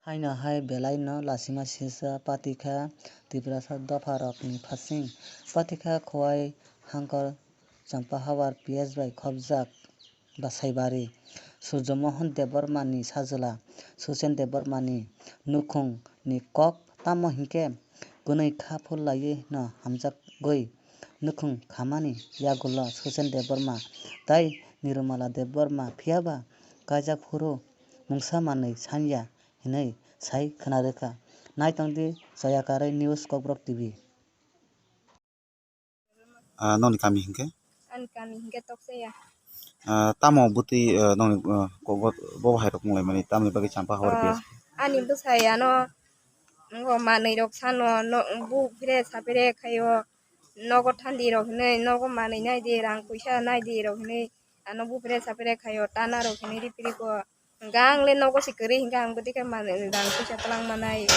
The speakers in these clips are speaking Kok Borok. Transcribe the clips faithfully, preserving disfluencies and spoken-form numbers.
Haino hai belai no lasima sisa patikha Tiprasa dopha rok ni phasing. Patikha Khowai Hangkor Champahawar P S bai khopjak Basaibari Surjo Mohan Debbarma ni sajwla Susen Debbarma ni nukhung ni kok tamo hinkhe kwnwi kha phul laiwi no hamjagwi nukhung khamani yagulo Susen Debbarma tai Nirmala Debbarma phiyaba kaijak phuru mungsa manwi sanya hinwi sai khna rwkha. Naitongdi Chayakare News Kokborok T V. Ah, nokni kami hinkhe? Ani kami hinkhe Tokchaya. Ah, tamo bwtwi, ah, nokni, ah, kogo bobo hai rok wng lai mani tamni bagwi champa hor Ah, ani bwsai ano ngo manwi rok sano no bu phire sapire khaio nogo thandi rok hinwi nogo manwi nai di rang puisa nai di rok hinwi ano bu phire sapire khaio tana rok hinwi ripiriko. Hwnkhe ang le nogo se kwrwi hwnkhe ang bwtwi khe manwi rang puisa twlang manai.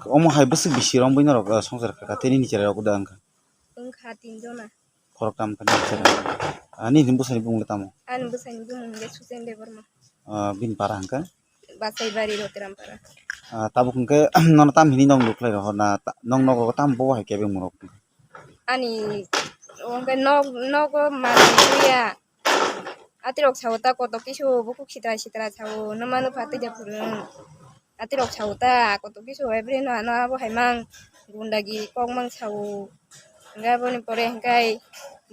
Omo hai bwswk bisi romwi norok, ah, swngchar kha kha tei nini cherai rok da wngkha? Wngkha tin jona. Khoroktham khe nini cherai. Ah, nini bwsani bumung le tamo? Ani bwsani bumung hwnkhe Suchen Debbarma. Ah, bini para hwnkhe? Basaibari Rotiram para. Ah, tabuk hwnkhe nono tam hini nok nukhlai rohor na ta-, nok nogo tam bobo hai kebeng murok? Ani hwnkhe nok, nogo manwi ya. Atirok sao ta koto kisu bukhuk sitra sitra sao, nwma nwpha twi da phuru. Atirok sao ta koto kisu, every no ano abo hai mang gundagi kok mang sao. Hwnkhe aboni pore hwnkhe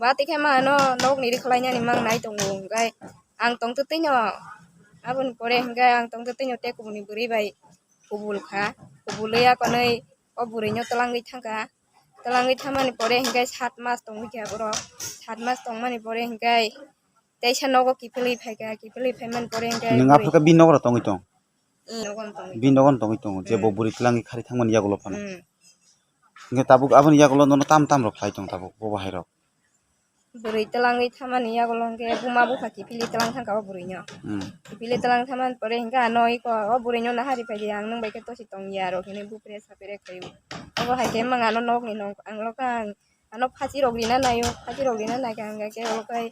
ba tikhe ma ano nokni rikhlainani mang nai tongo, hwnkhe ang tongtwtwino aboni pore hwnkhe ang tongtwtwino tei kubuni bwrwi bai kubul kha, kubulwi akonwi o bwrwino twlangwi thangkha. Twlangwi thammani pore hwnkhe sat mas tongwi kha borok. Sat mas tongmani pore hwnkhe teisa nogo kiphilwi phaikha, kiphilwi phaimani pore hwnkhe Nwng bwrwi aphuru khe bini nogo tongwi tong? Mm, nogo tongwi. Bini nogo tongwi tongo, je bo Mm. bwrwi twlangwi khari thangmani yagulo phano. Mm. Hwnkhe tabuk aboni yagulo nono tam tam rok khlai tong tabuk, bobo hai rok? Bwrwi twlangwi thammani yagulo hwnkhe buma bupha kiphilwi twlang thangkha o bwrwino. Mm. Kiphilwi twlang thammani pore hwnkhe ano iko o bwrwino nahari phaidi ang nwng bai khe tosi tongya rok hinwi bupre sapre khaio. Obo hai khe mang ano nokni nong ang lokha ang ano phachi rok rina naio, phachi rok rina naikha hwnkhe olo khai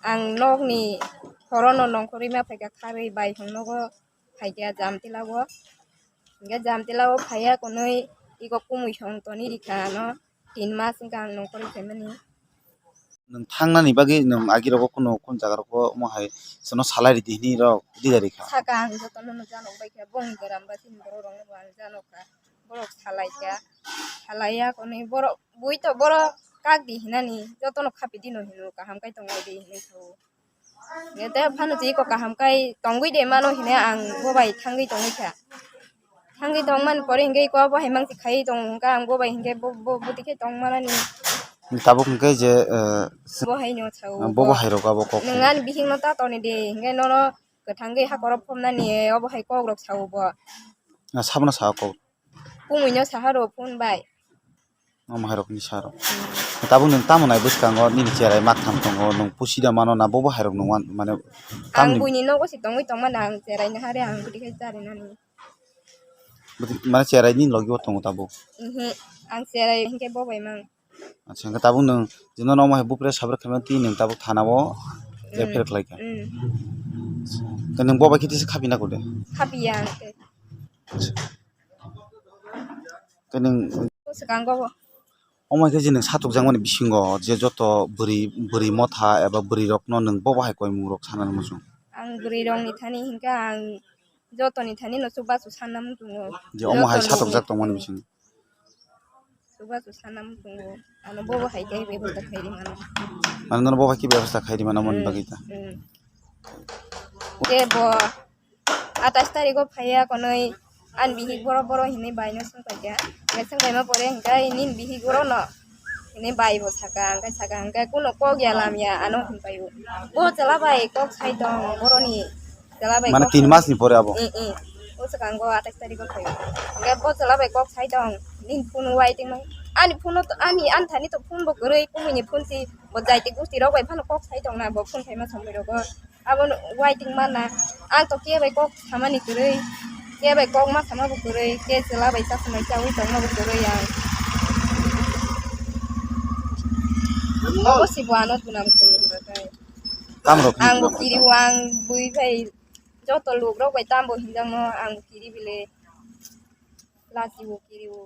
ang nokni horono nongkhorwi ma phaikha kharwi bai hwn nogo phaikha jamtila o. Hwnkhe jamtila o phaiya konwi iko kumui song toni rikha ano tin mas wngkha ang nongkhorwi phaimani. Nwng thangnani bagwi nwng agirogo kunu kunu jaga rogo omo hai chwngno salai ridi hinwi rok dida rikha. Saka ang jotono no janok bai kha, bongni goram ba chini borok rokno bo ang janok kha. Borok salai kha, salai ya konwi borok bui to borok kak di hinani jotono khapi dino hino kaham kai tong lai di hinwi sao. Hwnkhe tei phano twi kok kaham kai tongwi de mano hine ang bo bai thangwi tongwi kha. Thangwi tongmani pore hwnkhe iko bo hai mangsi khai tong wngkha ang bo bai hwnkhe bo, bo, bo tikhe tong manani. Tabuk hwnkhe je, eh, Bo hai no sao bo bo. Bo hai rok abo kok. Nwng ani bihik no ta toni de hwnkhe nono kwthangwi hakoro phomnani obo hai kok rok sao bo. Na sabna sao kok. Pumuino saharo phone bai. Omo hai rokni saro. Tabuk nwng tamo nai bwskango nini cherai mak tham tongo, nwng pusi da mano na bobo hai rok nwng wan-, mane Ang tamni buini nogo si tongwi tongma na ang cherai nahare ang bwtwi khai chari nani. Bwtwi, mane cherai nini logi o tongo tabuk? Ihi, ang cherai hinkhe bo bai mang. Acha, hwnkhe tabuk nwng je nono omo hai bupre sabra khaima twi nwng tabuk thana o Mm. F I R khlai kha. Mm. Hwnkhe nwng bo bai khe tisa khapi na kode? Khapi ya ang tei. Acha. Hwnkhe nwng Swkango bo. Omo hai khe je nwng satok jakmani bisingo je joto bwrwi, bwrwi motha eba bwrwi rokno nwng bo bahai koimung rok sanani muchung? Ang bwrwi rokni thani hinkhe ang jotoni thani no chubachu sanna muchungo. Je omo hai Jotoni satok jak tongmani bisingo. Chubachu sanna muchungo. Ano bo bahai khe bebosta khairi mano. Mane nono bo bahai khe bebosta khairi mano moni Hmm. Bagwi ta. Hmm. Ke bo atais tarikgo phaiya konwi ani bihik boro boro hinwi baino swngpaikha. Hwnkhe swngpaima pore hwnkhe nini bihik borono hinwi baibo saka, hwnkhe saka hwnkhe kuno kok ya lamya ano hinpaio. Bo chwla bai kok sai tong boroni, chwla bai Mane kok tin sai masni pore abo? Eh, eh. O swkango atais tarikgo phaio. Hwnkhe bo chwla bai kok sai tong, nini phone waiting mang. Ani phone ani, ani thani to phone bo kwrwi, kumui ni phone si bo jaiti gusti rok bai phano kok sai tong na bo phone khaima somoi rogo. Abono waiting mana. Ang to khe bai kok samani kwrwi, khe bai kok ma sama bo kwrwi, khe chwla bai chakmai chawi tongma bo kwrwi ang. Obo si bo ano tunam khaio hwnkhe. Tamrok Ang bo kiriwo ang bui bai joto lukrok bai tambo hinjakno ang kiri bile lachiwo kiriwo.